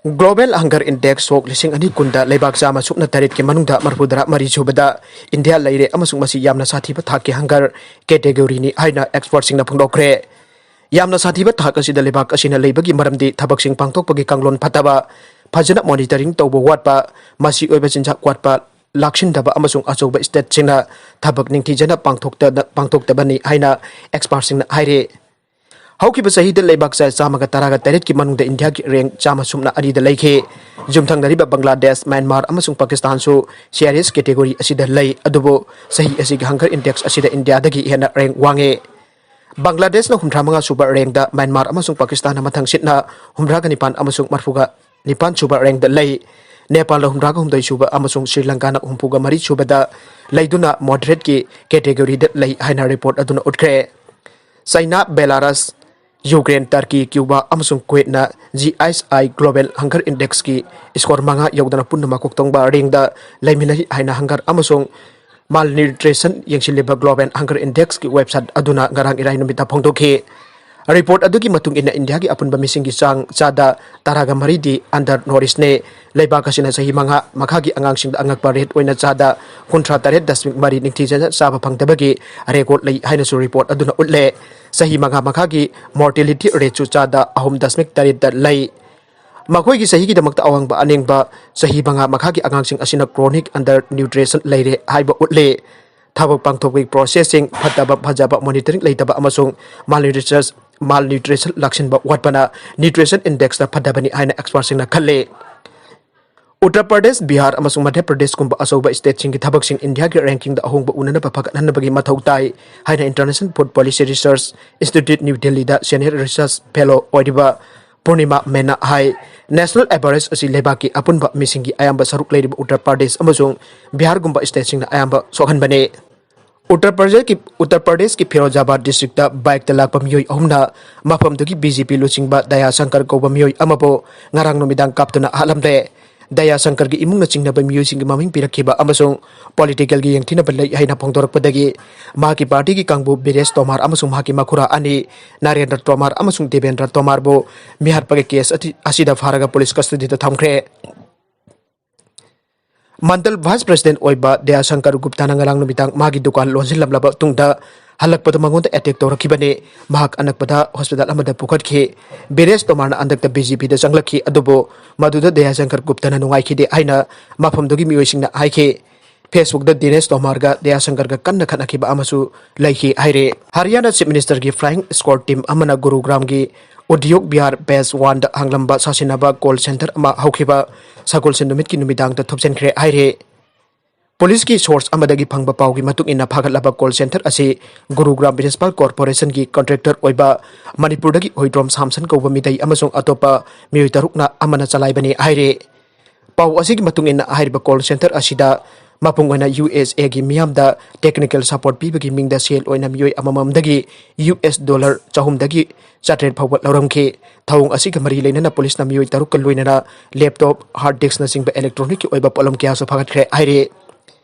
Global Hunger Index ꯁꯣꯛ ꯂꯤꯁꯤꯡ ꯑꯅꯤ ꯀꯨꯟꯗ ꯂꯩꯕꯥꯛ ꯆꯥꯝꯃ ꯁꯨꯞꯅ ꯇꯔꯦꯠꯀꯤ ꯃꯅꯨꯡꯗ ꯃꯔꯐꯨꯇꯔꯥ ꯃꯔꯤ ꯁꯨꯕꯗ ꯏꯟꯗꯤꯌꯥ ꯂꯩꯔꯦ ꯑꯃꯁꯨꯡ ꯃꯁꯤ ꯌꯥꯝꯅ ꯁꯥꯊꯤꯕ ꯊꯥꯛꯀꯤ ꯍꯪꯒꯔ ꯀꯦꯇꯦꯒꯣꯔꯤꯅꯤ ꯍꯥꯏꯅ ꯑꯦꯛꯁꯄꯔꯠꯁꯤꯡꯅ ꯐꯣꯡꯗꯣꯛꯈ꯭ꯔꯦ꯫ ꯌꯥꯝꯅ ꯁꯥꯊꯤꯕ ꯊꯥꯛ ꯑꯁꯤꯗ ꯂꯩꯕꯥꯛ ꯑꯁꯤꯅ ꯂꯩꯕꯒꯤ ꯃꯔꯝꯗꯤ ꯊꯕꯛꯁꯤꯡ ꯄꯥꯡꯊꯣꯛꯄꯒꯤ ꯀꯥꯡꯂꯣꯟ ꯐꯠꯇꯕ, ꯐꯖꯅ ꯃꯣꯅꯤꯇꯔꯤꯡ ꯇꯧꯕ ꯋꯥꯠꯄ, ꯃꯆꯤ ꯑꯣꯏꯕ ꯆꯤꯟꯖꯥꯛ ꯋꯥꯠꯄ, ꯂꯥꯛꯁꯤꯟꯗꯕ ꯑꯃꯁꯨꯡ ꯑꯆꯧꯕ ꯁ꯭ꯇꯦꯠꯁꯤꯡꯅ ꯊꯕꯛ ꯅꯤꯡꯊꯤꯖꯅ ꯄꯥꯡꯊꯣꯛꯇ-, ꯄꯥꯡꯊꯣꯛꯇꯕꯅꯤ ꯍꯥꯏꯅ ꯑꯦꯛꯁꯄꯔꯠꯁꯤꯡꯅ ꯍꯥꯏꯔꯤ꯫ ꯍꯧꯈꯤꯕ ꯆꯍꯤꯗ ꯂꯩꯕꯥꯛ ꯆꯥ-, ꯆꯥꯝꯃꯒ ꯇꯔꯥꯒ ꯇꯔꯦꯠꯀꯤ ꯃꯅꯨꯡꯗ ꯏꯟꯗꯤꯌꯥꯒꯤ ꯔꯦꯡ ꯆꯥꯝꯃ ꯁꯨꯞꯅ ꯑꯅꯤꯗ ꯂꯩꯈꯤ꯫ ꯌꯨꯝꯊꯪꯅꯔꯤꯕ ꯕꯪꯒ꯭ꯂꯥꯗꯦꯁ, ꯃ꯭ꯌꯥꯟꯃꯥꯔ ꯑꯃꯁꯨꯡ ꯄꯥꯀꯤꯁꯇꯥꯟꯁꯨ ꯁꯤ ꯑꯥꯔ ꯑꯦꯁ ꯀꯦꯇꯦꯒꯣꯔꯤ ꯑꯁꯤꯗ ꯂꯩ, ꯑꯗꯨꯕꯨ ꯆꯍꯤ ꯑꯁꯤꯒꯤ ꯍꯪꯒꯔ ꯏꯟꯗꯦꯛꯁ ꯑꯁꯤꯗ ꯏꯟꯗꯤꯌꯥꯗꯒꯤ ꯍꯦꯟꯅ ꯔꯦꯡ ꯋꯥꯡꯉꯤ꯫ ꯕꯪꯒ꯭ꯂꯥꯗꯦꯁꯅ ꯍꯨꯝꯗ꯭ꯔꯥ ꯃꯉꯥ ꯁꯨꯕ ꯔꯦꯡꯗ, ꯃ꯭ꯌꯥꯟꯃꯥꯔ ꯑꯃꯁꯨꯡ ꯄꯥꯀꯤꯁꯇꯥꯟꯅ ꯃꯊꯪ ꯁꯤꯠꯅ ꯍꯨꯝꯗ꯭ꯔꯥꯒ ꯅꯤꯄꯥꯟ ꯑꯃꯁꯨꯡ ꯃꯔꯐꯨꯒ ꯅꯤꯄꯥꯟ ꯁꯨꯕ ꯔꯦꯡꯗ ꯂꯩ꯫ ꯅꯦꯄꯥꯜꯅ ꯍꯨꯝꯗ꯭ꯔꯥꯒ ꯍꯨꯝꯗꯣꯏ ꯁꯨꯕ ꯑꯃꯁꯨꯡ ꯁ꯭ꯔꯤ ꯂꯪꯀꯥꯅ ꯍꯨꯝꯐꯨꯒ ꯃꯔꯤ ꯁꯨꯕꯗ ꯂꯩꯗꯨꯅ ꯃꯣꯗꯔꯦꯠꯀꯤ ꯀꯦꯇꯦꯒꯣꯔꯤꯗ ꯂꯩ ꯍꯥꯏꯅ ꯔꯤꯄꯣꯔꯠ ꯑꯗꯨꯅ ꯎꯠꯈ꯭ꯔꯦ꯫ ꯆꯥꯏꯅꯥ, ꯕꯦꯂꯥꯔꯁ, ꯌꯨꯀ꯭ꯔꯦꯟ, ꯇꯔꯀꯤ, ꯀ꯭ꯌꯨꯕꯥ ꯑꯃꯁꯨꯡ ꯀꯨꯋꯦꯠꯅ ꯖꯤ ꯑꯥꯏ ꯑꯥꯏ Global Hunger Indexꯀꯤ ꯁ꯭ꯀꯣꯔ ꯃꯉꯥ ꯌꯧꯗꯅ ꯄꯨꯟꯅ ꯃꯀꯣꯛ ꯊꯣꯡꯕ ꯔꯦꯡꯗ ꯂꯩꯃꯤꯟꯅꯔꯤ ꯍꯥꯏꯅ ꯍꯪꯒꯔ ꯑꯃꯁꯨꯡ ꯃꯥꯜꯅ꯭ꯌꯨꯇ꯭ꯔꯤꯁꯟ ꯌꯦꯡꯁꯤꯜꯂꯤꯕ Global Hunger Indexꯀꯤ ꯋꯦꯕꯁꯥꯏꯠ ꯑꯗꯨꯅ ꯉꯔꯥꯡ ꯏꯔꯥꯏ ꯅꯨꯃꯤꯠꯇ ꯐꯣꯡꯗꯣꯛꯈꯤ꯫ ꯔꯤꯄꯣꯔꯠ ꯑꯗꯨꯒꯤ ꯃꯇꯨꯡ ꯏꯟꯅ ꯏꯟꯗꯤꯌꯥꯒꯤ ꯑꯄꯨꯟꯕ ꯃꯤꯁꯤꯡꯒꯤ ꯆꯥꯡ ꯆꯥꯗ ꯇꯔꯥꯒ ꯃꯔꯤꯗꯤ under nourished ꯅꯤ꯫ ꯂꯩꯕꯥꯛ ꯑꯁꯤꯅ ꯆꯍꯤ ꯃꯉꯥ ꯃꯈꯥꯒꯤ ꯑꯉꯥꯡꯁꯤꯡꯗ ꯑꯉꯛꯄ ꯔꯦꯠ ꯑꯣꯏꯅ ꯆꯥꯗ ꯀꯨꯟꯊ꯭ꯔꯥ ꯇꯔꯦꯠ ꯗꯁꯃꯤꯛ ꯃꯔꯤ ꯅꯤꯡꯊꯤꯖꯅ ꯆꯥꯕ ꯐꯪꯗꯕꯒꯤ ꯔꯦꯀꯣꯔꯠ ꯂꯩ ꯍꯥꯏꯅꯁꯨ ꯔꯤꯄꯣꯔꯠ ꯑꯗꯨꯅ ꯎꯠꯂꯦ꯫ ꯆꯍꯤ ꯃꯉꯥ ꯃꯈꯥꯒꯤ ꯃꯣꯔꯇꯦꯂꯤꯇꯤ ꯔꯦꯠꯁꯨ ꯆꯥꯗ ꯑꯍꯨꯝ ꯗꯁꯃꯤꯛ ꯇꯔꯦꯠꯇ ꯂꯩ꯫ ꯃꯈꯣꯏꯒꯤ ꯆꯍꯤꯒꯤꯗꯃꯛꯇ ꯑꯋꯥꯡꯕ ꯑꯅꯦꯝꯕ ꯆꯍꯤ ꯃꯉꯥ ꯃꯈꯥꯒꯤ ꯑꯉꯥꯡꯁꯤꯡ ꯑꯁꯤꯅ chronic under nutrition ꯂꯩꯔꯦ ꯍꯥꯏꯕ ꯎꯠꯂꯤ꯫ ꯊꯕꯛ ꯄꯥꯡꯊꯣꯛꯄꯒꯤ ꯄ꯭ꯔꯣꯁꯦꯁꯁꯤꯡ ꯐꯠꯇꯕ, ꯐꯖꯕ ꯃꯣꯅꯤꯇꯔꯤꯡ ꯂꯩꯇꯕ ꯑꯃꯁꯨꯡ ꯃꯥꯜꯅ꯭ꯌꯨꯇ꯭ꯔꯤꯁꯟ, ꯃꯥꯜꯅ꯭ꯌꯨꯇ꯭ꯔꯤꯁꯟ ꯂꯥꯛꯁꯤꯟꯕ ꯋꯥꯠꯄꯅ ꯅ꯭ꯌꯨꯇ꯭ꯔꯤꯁꯟ ꯏꯟꯗꯦꯛꯁꯇ ꯐꯠꯇꯕꯅꯤ ꯍꯥꯏꯅ ꯑꯦꯛꯁꯄꯔꯠꯁꯤꯡꯅ ꯈꯜꯂꯤ꯫ ꯎꯠꯇꯔ ꯄ꯭ꯔꯗꯦꯁ, ꯕꯤꯍꯥꯔ ꯑꯃꯁꯨꯡ ꯃꯙ꯭ꯌ ꯄ꯭ꯔꯗꯦꯁꯀꯨꯝꯕ ꯑꯆꯧꯕ ꯁ꯭ꯇꯦꯠꯁꯤꯡꯒꯤ ꯊꯕꯛꯁꯤꯡ ꯏꯟꯗꯤꯌꯥꯒꯤ ꯔꯦꯡꯀꯤꯡꯗ ꯑꯍꯣꯡꯕ ꯎꯅꯅꯕ ꯐꯒꯠꯍꯟꯅꯕꯒꯤ ꯃꯊꯧ ꯇꯥꯏ ꯍꯥꯏꯅ International Food Policy Research Institute, new ꯗꯦꯜꯂꯤꯗ ꯁꯦꯅꯤꯌꯔ ꯔꯤꯁꯔꯆ ꯐꯦꯂꯣ ꯑꯣꯏꯔꯤꯕ ꯄꯨꯔꯅꯤꯃꯥ ꯃꯦꯟꯅ ꯍꯥꯏ꯫ ꯅꯦꯁꯅꯦꯜ ꯑꯦꯚꯔꯦꯖ ꯑꯁꯤ ꯂꯩꯕꯥꯛꯀꯤ ꯑꯄꯨꯟꯕ ꯃꯤꯁꯤꯡꯒꯤ ꯑꯌꯥꯝꯕ ꯁꯔꯨꯛ ꯂꯩꯔꯤꯕ ꯎꯠꯇꯔ ꯄ꯭ꯔꯗꯦꯁ ꯑꯃꯁꯨꯡ ꯕꯤꯍꯥꯔꯒꯨꯝꯕ ꯁ꯭ꯇꯦꯠꯁꯤꯡꯅ ꯑꯌꯥꯝꯕ ꯁꯣꯛꯍꯟꯕꯅꯤ꯫ ꯎꯠꯇꯔ ꯄ꯭ꯔꯗꯦꯁꯀꯤ, ꯎꯠꯇꯔ ꯄ꯭ꯔꯗꯦꯁꯀꯤ ꯐꯤꯔꯣꯖꯥꯕꯥꯗ ꯗꯤꯁꯇ꯭ꯔꯤꯛꯇ ꯕꯥꯏꯛꯇ ꯂꯥꯛꯄ ꯃꯤꯑꯣꯏ ꯑꯍꯨꯝꯅ ꯃꯐꯝꯗꯨꯒꯤ ꯕꯤ ꯖꯦ ꯄꯤ ꯂꯨꯆꯤꯡꯕ ꯗꯌꯥ ꯁꯪꯀꯔ ꯀꯧꯕ ꯃꯤꯑꯣꯏ ꯑꯃꯕꯨ ꯉꯔꯥꯡ ꯅꯨꯃꯤꯗꯥꯡ ꯀꯥꯞꯇꯨꯅ ꯍꯥꯠꯂꯝꯂꯦ꯫ ꯗꯌꯥꯁꯪꯀꯔꯒꯤ ꯏꯃꯨꯡꯅ ꯆꯤꯡꯅꯕ ꯃꯤꯑꯣꯏꯁꯤꯡꯒꯤ ꯃꯃꯤꯡ ꯄꯤꯔꯛꯈꯤꯕ ꯑꯃꯁꯨꯡ ꯄꯣꯂꯤꯇꯤꯀꯦꯜꯒꯤ ꯌꯦꯡꯊꯤꯅꯕ ꯂꯩ ꯍꯥꯏꯅ ꯐꯣꯡꯗꯣꯔꯛꯄꯗꯒꯤ ꯃꯍꯥꯛꯀꯤ ꯄꯥꯔꯇꯤꯒꯤ ꯀꯥꯡꯕꯨ ꯕꯤꯔꯦꯁ ꯇꯣꯃꯥꯔ ꯑꯃꯁꯨꯡ ꯃꯍꯥꯛꯀꯤ ꯃꯈꯨꯔꯥ ꯑꯅꯤ ꯅꯔꯦꯟꯗ꯭ꯔ ꯇꯣꯃꯥꯔ ꯑꯃꯁꯨꯡ ꯗꯦꯕꯦꯟꯗ꯭ꯔ ꯇꯣꯃꯥꯔꯕꯨ ꯃꯤꯍꯥꯠꯄꯒꯤ ꯀꯦꯁ ꯑꯁꯤ-, ꯑꯁꯤꯗ ꯐꯥꯔꯒ ꯄꯨꯂꯤꯁ ꯀꯁꯇꯗꯤꯗ ꯊꯝꯈ꯭ꯔꯦ꯫ ꯃꯟꯗꯜ ꯚꯥꯏꯁ ꯄ꯭ꯔꯦꯁꯤꯗꯦꯟꯠ ꯑꯣꯏꯕ ꯗꯌꯥꯁꯪꯀꯔ ꯒꯨꯞꯇꯥꯅ ꯉꯔꯥꯡ ꯅꯨꯃꯤꯗꯥꯡ ꯃꯥꯒꯤ ꯗꯨꯀꯥꯟ ꯂꯣꯟꯁꯤꯜꯂꯝꯂꯕ ꯇꯨꯡꯗ ꯍꯜꯂꯛꯄꯗ ꯃꯉꯣꯟꯗ ꯑꯦꯇꯦꯛ ꯇꯧꯔꯛꯈꯤꯕꯅꯤ꯫ ꯃꯍꯥꯛ ꯑꯅꯛꯄꯗ ꯍꯣꯁꯄꯤꯇꯥꯜ ꯑꯃꯗ ꯄꯨꯈꯠꯈꯤ꯫ ꯕꯤꯔꯦꯁ ꯇꯣꯃꯥꯔꯅ ꯍꯟꯗꯛꯇ ꯕꯤ ꯖꯦ ꯄꯤꯗ ꯆꯪꯂꯛꯈꯤ, ꯑꯗꯨꯕꯨ ꯃꯗꯨꯗ ꯗꯌꯥꯁꯪꯀꯔ ꯒꯨꯞꯇꯥꯅ ꯅꯨꯡꯉꯥꯏꯈꯤꯗꯦ ꯍꯥꯏꯅ ꯃꯐꯝꯗꯨꯒꯤ ꯃꯤꯑꯣꯏꯁꯤꯡꯅ ꯍꯥꯏꯈꯤ꯫ ꯐꯦꯁꯕꯨꯛꯇ ꯗꯤꯅꯦꯁ ꯇꯣꯃꯥꯔꯒ ꯗꯌꯥꯁꯪꯀꯔꯒ ꯀꯟꯅ ꯈꯠꯅꯈꯤꯕ ꯑꯃꯁꯨ ꯂꯩꯈꯤ ꯍꯥꯏꯔꯦ꯫ ꯍꯔꯤꯌꯥꯅꯥ ꯆꯤꯐ ꯃꯤꯅꯤꯁꯇꯔꯒꯤ ꯐ꯭ꯂꯥꯏꯌꯤꯡ ꯁ꯭ꯀ꯭ꯋꯥꯗ ꯇꯤꯝ ꯑꯃꯅ ꯒꯨꯔꯨꯒ꯭ꯔꯥꯝꯒꯤ ꯎꯗꯤꯌꯣꯛ ꯕꯤꯍꯥꯔ ꯕꯦꯁ ꯋꯥꯟꯗ ꯍꯥꯡꯂꯝꯕ ꯁꯥꯁꯤꯟꯅꯕ ꯀꯣꯜ ꯁꯦꯟꯇꯔ ꯑꯃ ꯍꯧꯈꯤꯕ ꯁꯒꯣꯜꯁꯦꯟ ꯅꯨꯃꯤꯠꯀꯤ ꯅꯨꯃꯤꯗꯥꯡꯗ ꯊꯨꯞꯆꯤꯟꯈ꯭ꯔꯦ ꯍꯥꯏꯔꯦ꯫ ꯄꯨꯂꯤꯁꯀꯤ ꯁꯣꯔꯁ ꯑꯃꯗꯒꯤ ꯐꯪꯕ ꯄꯥꯎꯒꯤ ꯃꯇꯨꯡ ꯏꯟꯅ, ꯐꯥꯒꯠꯂꯕ ꯀꯣꯜ ꯁꯦꯟꯇꯔ ꯑꯁꯤ ꯒꯨꯔꯨꯒ꯭ꯔꯥꯝ ꯃ꯭ꯌꯨꯅꯤꯁꯤꯄꯥꯜ ꯀꯣꯔꯄꯣꯔꯦꯁꯟꯒꯤ ꯀꯟꯇ꯭ꯔꯦꯛꯇꯔ ꯑꯣꯏꯕ ꯃꯅꯤꯄꯨꯔꯗꯒꯤ ꯍꯨꯏꯗ꯭ꯔꯣꯝ ꯁꯥꯝꯁꯟ ꯀꯧꯕ ꯃꯤꯇꯩ ꯑꯃꯁꯨꯡ ꯑꯇꯣꯞꯄ ꯃꯤꯑꯣꯏ ꯇꯔꯨꯛꯅ ꯑꯃꯅ ꯆꯂꯥꯏꯕꯅꯤ ꯍꯥꯏꯔꯤ꯫ ꯄꯥꯎ ꯑꯁꯤꯒꯤ ꯃꯇꯨꯡ ꯏꯟꯅ, ꯍꯥꯏꯔꯤꯕ ꯀꯣꯜ ꯁꯦꯟꯇꯔ ꯑꯁꯤꯗ ꯃꯄꯨꯡ ꯑꯣꯏꯅ ꯌꯨ ꯑꯦꯁ ꯑꯦꯒꯤ ꯃꯤꯌꯥꯝꯗ ꯇꯦꯛꯅꯤꯀꯦꯜ ꯁꯄꯣꯔꯠ ꯄꯤꯕꯒꯤ ꯃꯤꯡꯗ ꯁꯦꯜ ꯑꯣꯏꯅ ꯃꯤꯑꯣꯏ ꯑꯃꯃꯝꯗꯒꯤ ꯌꯨ ꯑꯦꯁ ꯗꯣꯂꯔ ꯆꯍꯨꯝꯗꯒꯤ ꯆꯥꯇ꯭ꯔꯦꯠ ꯐꯥꯎꯕ ꯂꯧꯔꯝꯈꯤ꯫ ꯊꯧꯑꯣꯡ ꯑꯁꯤꯒ ꯃꯔꯤ ꯂꯩꯅꯅ ꯄꯨꯂꯤꯁꯅ ꯃꯤꯑꯣꯏ ꯇꯔꯨꯛꯀ ꯂꯣꯏꯅꯅ ꯂꯦꯞꯇꯣꯞ, ꯍꯥꯔꯗ ꯗꯤꯁꯛꯅꯆꯤꯡꯕ ꯏꯂꯦꯛꯇ꯭ꯔꯣꯅꯤꯛꯀꯤ ꯑꯣꯏꯕ ꯄꯣꯠꯂꯝ ꯀꯌꯥꯁꯨ ꯐꯥꯒꯠꯈ꯭ꯔꯦ ꯍꯥꯏꯔꯤ꯫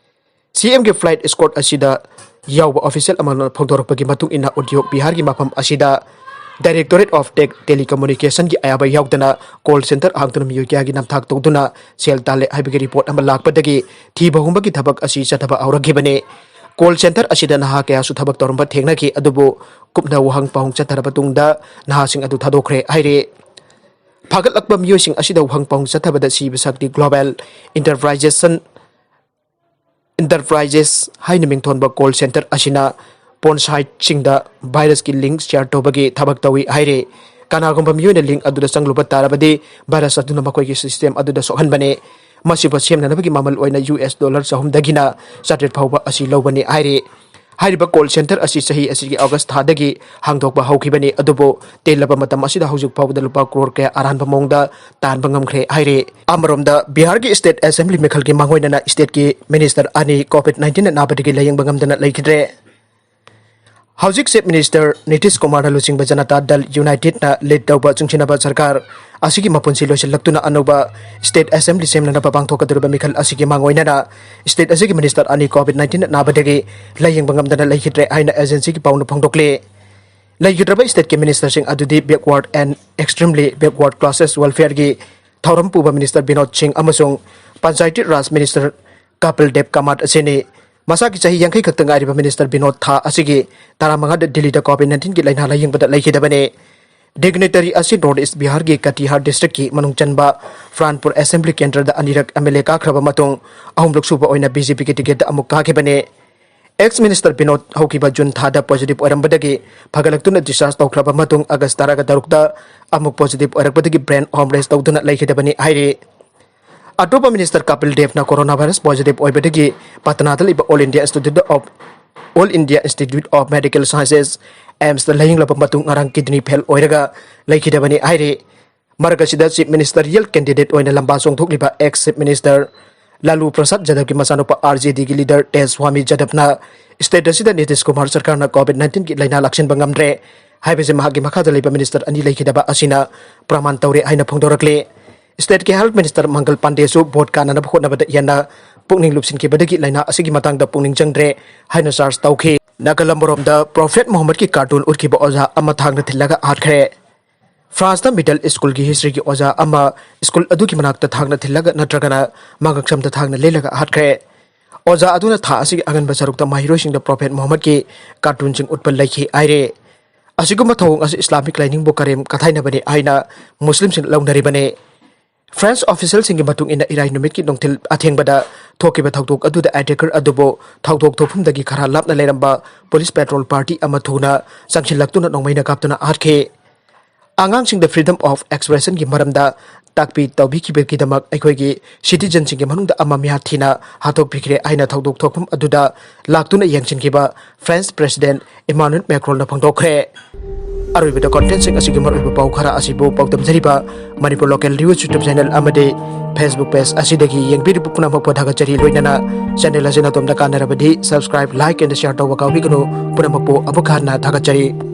ꯁꯤ ꯑꯦꯝꯒꯤ ꯐ꯭ꯂꯥꯏꯠ ꯏꯁꯀꯣꯔꯠ ꯑꯁꯤꯗ ꯌꯥꯎꯕ ꯑꯣꯐꯤꯁꯤꯌꯦꯜ ꯑꯃꯅ ꯐꯣꯡꯗꯣꯔꯛꯄꯒꯤ ꯃꯇꯨꯡ ꯏꯟꯅ, ꯎꯗꯤꯌꯣꯛ ꯕꯤꯍꯥꯔꯒꯤ ꯃꯐꯝ ꯑꯁꯤꯗ ꯗꯥꯏꯔꯦꯛꯇꯣꯔꯦꯠ ꯑꯣꯐ ꯇꯦꯛ ꯇꯦꯂꯤꯀꯝꯃꯨꯅꯤꯀꯦꯁꯟꯒꯤ ꯑꯌꯥꯕ ꯌꯥꯎꯗꯅ ꯀꯣꯜ ꯁꯦꯟꯇꯔ ꯍꯥꯡꯗꯨꯅ ꯃꯤꯑꯣꯏ ꯀꯌꯥꯒꯤ ꯅꯝꯊꯥꯛ ꯇꯧꯗꯨꯅ ꯁꯦꯜ ꯇꯥꯜꯂꯦ ꯍꯥꯏꯕꯒꯤ ꯔꯤꯄꯣꯔꯠ ꯑꯃ ꯂꯥꯛꯄꯗꯒꯤ ꯊꯤꯕ ꯍꯨꯝꯕꯒꯤ ꯊꯕꯛ ꯑꯁꯤ ꯆꯠꯊꯕ ꯍꯧꯔꯛꯈꯤꯕꯅꯤ꯫ ꯀꯣꯜ ꯁꯦꯟꯇꯔ ꯑꯁꯤꯗ ꯅꯍꯥ ꯀꯌꯥꯁꯨ ꯊꯕꯛ ꯇꯧꯔꯝꯕ ꯊꯦꯡꯅꯈꯤ, ꯑꯗꯨꯕꯨ ꯀꯨꯞꯅ ꯋꯥꯍꯪ ꯄꯥꯎꯍꯪ ꯆꯠꯊꯔꯕ ꯇꯨꯡꯗ ꯅꯍꯥꯁꯤꯡ ꯑꯗꯨ ꯊꯥꯗꯣꯛꯈ꯭ꯔꯦ ꯍꯥꯏꯔꯤ꯫ ꯐꯥꯒꯠꯂꯛꯄ ꯃꯤꯑꯣꯏꯁꯤꯡ ꯑꯁꯤꯗ ꯋꯥꯍꯪ ꯄꯥꯎꯍꯪ ꯆꯠꯊꯕꯗ ꯁꯤꯕ ꯁꯛꯇꯤ ꯒ꯭ꯂꯣꯕꯦꯜ ꯏꯟꯇꯔꯄ꯭ꯔꯥꯏꯖꯦꯁꯟ ꯏꯟꯇꯔꯄ꯭ꯔꯥꯏꯖꯦꯁ ꯍꯥꯏꯅ ꯃꯤꯡꯊꯣꯟꯕ ꯀꯣꯜ ꯁꯦꯟꯇꯔ ꯑꯁꯤꯅ ꯄꯣꯔꯟ ꯁꯥꯏꯠꯁꯤꯡꯗ ꯚꯥꯏꯔꯁꯀꯤ ꯂꯤꯡꯛ ꯁꯦꯌꯔ ꯇꯧꯕꯒꯤ ꯊꯕꯛ ꯇꯧꯏ ꯍꯥꯏꯔꯤ꯫ ꯀꯅꯥꯒꯨꯝꯕ ꯃꯤꯑꯣꯏꯅ ꯂꯤꯡꯛ ꯑꯗꯨꯗ ꯆꯪꯂꯨꯕ ꯇꯥꯔꯕꯗꯤ, ꯚꯥꯏꯔꯁ ꯑꯗꯨꯅ ꯃꯈꯣꯏꯒꯤ ꯁꯤꯁꯇꯦꯝ ꯑꯗꯨꯗ ꯁꯣꯛꯍꯟꯕꯅꯤ꯫ ꯃꯁꯤꯕꯨ ꯁꯦꯝꯅꯅꯕꯒꯤ ꯃꯃꯜ ꯑꯣꯏꯅ ꯌꯨ ꯑꯦꯁ ꯗꯣꯂꯔ ꯆꯍꯨꯝꯗꯒꯤꯅ ꯆꯥꯇ꯭ꯔꯦꯠ ꯐꯥꯎꯕ ꯑꯁꯤ ꯂꯧꯕꯅꯤ ꯍꯥꯏꯔꯤ꯫ ꯍꯥꯏꯔꯤꯕ ꯀꯣꯜ ꯁꯦꯟꯇꯔ ꯑꯁꯤ ꯆꯍꯤ ꯑꯁꯤꯒꯤ ꯑꯣꯒꯁ ꯊꯥꯗꯒꯤ ꯍꯥꯡꯗꯣꯛꯄ ꯍꯧꯈꯤꯕꯅꯤ, ꯑꯗꯨꯕꯨ ꯇꯦꯜꯂꯕ ꯃꯇꯝ ꯑꯁꯤꯗ ꯍꯧꯖꯤꯛ ꯐꯥꯎꯕꯗ ꯂꯨꯄꯥ ꯀ꯭ꯔꯣꯔ ꯀꯌꯥ ꯑꯔꯥꯟꯕ ꯃꯑꯣꯡꯗ ꯇꯥꯟꯕ ꯉꯝꯈ꯭ꯔꯦ ꯍꯥꯏꯔꯤ꯫ ꯑꯃꯔꯣꯝꯗ, ꯕꯤꯍꯥꯔꯒꯤ ꯁ꯭ꯇꯦꯠ ꯑꯦꯁꯦꯝꯕ꯭ꯂꯤ ꯃꯤꯈꯜꯒꯤ ꯃꯥꯡꯑꯣꯏꯅꯅ ꯁ꯭ꯇꯦꯠꯀꯤ ꯃꯤꯅꯤꯁꯇꯔ ꯑꯅꯤ ꯀꯣꯚꯤꯗ ꯅꯥꯏꯟꯇꯤꯟ ꯅꯥꯕꯗꯒꯤ ꯂꯥꯏꯌꯦꯡꯕ ꯉꯝꯗꯅ ꯂꯩꯈꯤꯗ꯭ꯔꯦ꯫ ꯍꯧꯖꯤꯛ ꯆꯤꯐ ꯃꯤꯅꯤꯁꯇꯔ ꯅꯤꯇꯤꯁ ꯀꯨꯃꯥꯔꯅ ꯂꯨꯆꯤꯡꯕ ꯖꯅꯇꯥ ꯗꯜ ꯌꯨꯅꯥꯏꯇꯦꯗꯅ ꯂꯤꯗ ꯇꯧꯕ ꯆꯤꯡꯁꯤꯟꯅꯕ ꯁꯔꯀꯥꯔ ꯑꯁꯤꯒꯤ ꯃꯄꯨꯟꯁꯤ ꯂꯣꯏꯁꯤꯜꯂꯛꯇꯨꯅ ꯑꯅꯧꯕ state assembly ꯁꯦꯝꯅꯅꯕ ꯄꯥꯡꯊꯣꯛꯀꯗꯧꯔꯤꯕ ꯃꯤꯈꯜ ꯑꯁꯤꯒꯤ ꯃꯥꯡꯑꯣꯏꯅꯅ state ꯑꯁꯤꯒꯤ minister ꯑꯅꯤ COVID nineteen ꯅꯥꯕꯗꯒꯤ ꯂꯥꯌꯦꯡꯕ ꯉꯝꯗꯅ ꯂꯩꯈꯤꯗ꯭ꯔꯦ ꯍꯥꯏꯅ agencyꯒꯤ ꯄꯥꯎꯅ ꯐꯣꯡꯗꯣꯛꯂꯤ꯫ ꯂꯩꯈꯤꯗ꯭ꯔꯕ stateꯀꯤ ministerꯁꯤꯡ ꯑꯗꯨꯗꯤ backward and extremely backward classes welfareꯒꯤ ꯊꯧꯔꯝ ꯄꯨꯕ minister ꯕꯤꯅꯣꯗ ꯁꯤꯡ ꯑꯃꯁꯨꯡ Panchayati Raj minister ꯀꯥꯄꯤꯜ ꯗꯦꯕ ꯀꯥꯃꯥꯠ ꯑꯁꯤꯅꯤ꯫ ꯃꯁꯥꯒꯤ ꯆꯍꯤ ꯌꯥꯡꯈꯩ ꯈꯛꯇ ꯉꯥꯏꯔꯤꯕ minister ꯕꯤꯅꯣꯗ ꯊꯥ ꯑꯁꯤꯒꯤ ꯇꯔꯥꯃꯉꯥꯗ ꯗꯤꯜꯂꯤꯗ COVID nineteenꯒꯤ ꯂꯥꯏꯅꯥ ꯂꯥꯌꯦꯡꯕꯗ ꯂꯩꯈꯤꯗꯕꯅꯤ꯫ Dignitary ꯑꯁꯤ North East ꯕꯤꯍꯥꯔꯒꯤ ꯀꯇꯤꯍꯥꯔ districtꯀꯤ ꯃꯅꯨꯡ ꯆꯟꯕ ꯐ꯭ꯔꯥꯟꯄꯨꯔ assembly ꯀꯦꯟꯗ꯭ꯔꯗ ꯑꯅꯤꯔꯛ MLA ꯀꯥꯈ꯭ꯔꯕ ꯃꯇꯨꯡ ꯑꯍꯨꯝꯂꯛ ꯁꯨꯕ ꯑꯣꯏꯅ BJPꯒꯤ ticketꯇ ꯑꯃꯨꯛ ꯀꯥꯈꯤꯕꯅꯤ꯫ Ex minister ꯕꯤꯅꯣꯗ ꯍꯧꯈꯤꯕ ꯖꯨꯟ ꯊꯥꯗ positive ꯑꯣꯏꯔꯝꯕꯗꯒꯤ ꯐꯒꯠꯂꯛꯇꯨꯅ discharge ꯇꯧꯈ꯭ꯔꯕ ꯃꯇꯨꯡ ꯑꯥꯒꯁ ꯇꯔꯥꯒ ꯇꯔꯨꯛꯇ ꯑꯃꯨꯛ positive ꯑꯣꯏꯔꯛꯄꯗꯒꯤ brain hemorrhage ꯇꯧꯗꯨꯅ ꯂꯩꯈꯤꯗꯕꯅꯤ ꯍꯥꯏꯔꯤ꯫ ꯑꯇꯣꯞꯄ minister Kapil ꯗꯦꯕꯅ corona virus positive ꯑꯣꯏꯕꯗꯒꯤ ꯄꯇꯅꯥꯗ ꯂꯩꯕ All India Institute of All India Institute of Medical Sciences, AIIMSꯇ ꯂꯥꯌꯦꯡꯂꯕ ꯃꯇꯨꯡ ꯉꯔꯥꯡ kidney fail ꯑꯣꯏꯔꯒ ꯂꯩꯈꯤꯗꯕꯅꯤ ꯍꯥꯏꯔꯤ꯫ ꯃꯔꯛ ꯑꯁꯤꯗ chief ministerial candidate ꯑꯣꯏꯅ ꯂꯝꯕꯥ ꯆꯣꯡꯊꯣꯛꯂꯤꯕ ex chief minister ꯂꯥꯂꯨ ꯄ꯭ꯔꯁꯥꯗ ꯌꯥꯗꯕꯒꯤ ꯃꯆꯥꯅꯨꯄꯥ RJDꯒꯤ leader ꯇꯦꯖꯁ꯭ꯋꯥꯃꯤ ꯌꯥꯗꯕꯅ state ꯑꯁꯤꯗ ꯅꯤꯇꯤꯁ ꯀꯨꯃꯥꯔ ꯁꯔꯀꯥꯔꯅ COVID nineteenꯒꯤ ꯂꯥꯏꯅꯥ ꯂꯥꯛꯁꯤꯟꯕ ꯉꯝꯗ꯭ꯔꯦ ꯍꯥꯏꯕꯁꯤ ꯃꯍꯥꯛꯀꯤ ꯃꯈꯥꯗ ꯂꯩꯕ minister ꯑꯅꯤ ꯂꯩꯈꯤꯗꯕ ꯑꯁꯤꯅ ꯄ꯭ꯔꯃꯥꯟ ꯇꯧꯔꯦ ꯍꯥꯏꯅ ꯐꯣꯡꯗꯣꯔꯛꯂꯤ꯫ Stateꯀꯤ health minister ꯃꯪꯒꯜ ꯄꯥꯟꯗꯦꯁꯨ vote ꯀꯥꯅꯅꯕ ꯍꯣꯠꯅꯕꯗ ꯍꯦꯟꯅ ꯄꯨꯛꯅꯤꯡ ꯂꯨꯞꯁꯤꯟꯈꯤꯕꯗꯒꯤ ꯂꯥꯏꯅꯥ ꯑꯁꯤꯒꯤ ꯃꯇꯥꯡꯗ ꯄꯨꯛꯅꯤꯡ ꯆꯪꯗ꯭ꯔꯦ ꯍꯥꯏꯅ charge ꯇꯧꯈꯤ꯫ ꯅꯥꯒꯥꯂꯝ ꯃꯔꯣꯝꯗ Prophet Muhammadꯀꯤ cartoon ꯎꯠꯈꯤꯕ ꯑꯣꯖꯥ ꯑꯃ ꯊꯥꯡꯅ ꯊꯤꯜꯂꯒ ꯍꯥꯠꯈ꯭ꯔꯦ꯫ ꯐ꯭ꯔꯥꯟꯁꯇ Middle Schoolꯒꯤ historyꯒꯤ ꯑꯣꯖꯥ ꯑꯃ school ꯑꯗꯨꯒꯤ ꯃꯅꯥꯛꯇ ꯊꯥꯡꯅ ꯊꯤꯜꯂꯒ ꯅꯠꯇ꯭ꯔꯒꯅ ꯃꯉꯛꯁꯝꯗ ꯊꯥꯡꯅ ꯂꯦꯜꯂꯒ ꯍꯥꯠꯈ꯭ꯔꯦ꯫ ꯑꯣꯖꯥ ꯑꯗꯨꯅ ꯊꯥ ꯑꯁꯤꯒꯤ ꯑꯉꯟꯕ ꯁꯔꯨꯛꯇ ꯃꯍꯩꯔꯣꯏꯁꯤꯡꯗ Prophet Muhammadꯀꯤ cartoonꯁꯤꯡ ꯎꯠꯄ ꯂꯩꯈꯤ ꯍꯥꯏꯔꯦ꯫ ꯑꯁꯤꯒꯨꯝꯕ ꯊꯧꯑꯣꯡ ꯑꯁꯤ Islamic ꯂꯥꯏꯅꯤꯡꯕꯨ ꯀꯔꯦꯝ ꯀꯊꯥꯏꯅꯕꯅꯤ ꯍꯥꯏꯅ ꯃꯨꯁꯂꯤꯝꯁꯤꯡꯅ ꯂꯧꯅꯔꯤꯕꯅꯤ꯫ French officialꯁꯤꯡꯒꯤ ꯃꯇꯨꯡ ꯏꯟꯅ ꯏꯔꯥꯏ ꯅꯨꯃꯤꯠꯀꯤ ꯅꯨꯡꯊꯤꯜ ꯑꯊꯦꯡꯕꯗ ꯊꯣꯛꯈꯤꯕ ꯊꯧꯗꯣꯛ ꯑꯗꯨꯗ attacker ꯑꯗꯨꯕꯨ ꯊꯧꯗꯣꯛ ꯊꯣꯛꯐꯝꯗꯒꯤ ꯈꯔ ꯂꯥꯞꯅ ꯂꯩꯔꯝꯕ police patrol party ꯑꯃ ꯊꯨꯅ ꯆꯪꯁꯤꯜꯂꯛꯇꯨꯅ ꯅꯣꯡꯃꯩꯅ ꯀꯥꯞꯇꯨꯅ ꯍꯥꯠꯈꯤ꯫ ꯑꯉꯥꯡꯁꯤꯡꯗ freedom of expressionꯒꯤ ꯃꯔꯝꯗ ꯇꯥꯛꯄꯤ ꯇꯧꯕꯤꯈꯤꯕꯒꯤꯗꯃꯛ ꯑꯩꯈꯣꯏꯒꯤ citizenꯁꯤꯡꯒꯤ ꯃꯅꯨꯡꯗ ꯑꯃ ꯃꯤꯍꯥꯠ ꯊꯤꯅ ꯍꯥꯠꯇꯣꯛꯄꯤꯈ꯭ꯔꯦ ꯍꯥꯏꯅ ꯊꯧꯗꯣꯛ ꯊꯣꯛꯐꯝ ꯑꯗꯨꯗ ꯂꯥꯛꯇꯨꯅ ꯌꯦꯡꯁꯤꯟꯈꯤꯕ French President Emmanuel Macronꯅ ꯐꯣꯡꯗꯣꯛꯈ꯭ꯔꯦ꯫ ꯑꯔꯣꯏꯕꯗ contentꯁꯤꯡ ꯑꯁꯤꯒꯤ ꯃꯔꯨꯑꯣꯏꯕ ꯄꯥꯎ ꯈꯔ ꯑꯁꯤꯕꯨ ꯄꯥꯎꯗꯝꯖꯔꯤꯕ Manipur Local News YouTube channel ꯑꯃꯗꯤ Facebook page ꯑꯁꯤꯗꯒꯤ ꯌꯦꯡꯕꯤꯔꯤꯕ ꯄꯨꯝꯅꯃꯛꯄꯨ ꯊꯥꯒꯠꯆꯔꯤ꯫ ꯂꯣꯏꯅꯅ channel ꯑꯁꯤꯅ ꯑꯗꯣꯝꯗ ꯀꯥꯟꯅꯔꯕꯗꯤ subscribe, like and share ꯇꯧꯕ ꯀꯥꯎꯕꯤꯒꯅꯨ꯫ ꯄꯨꯝꯅꯃꯛꯄꯨ ꯑꯃꯨꯛ ꯍꯟꯅ ꯊꯥꯒꯠꯆꯔꯤ꯫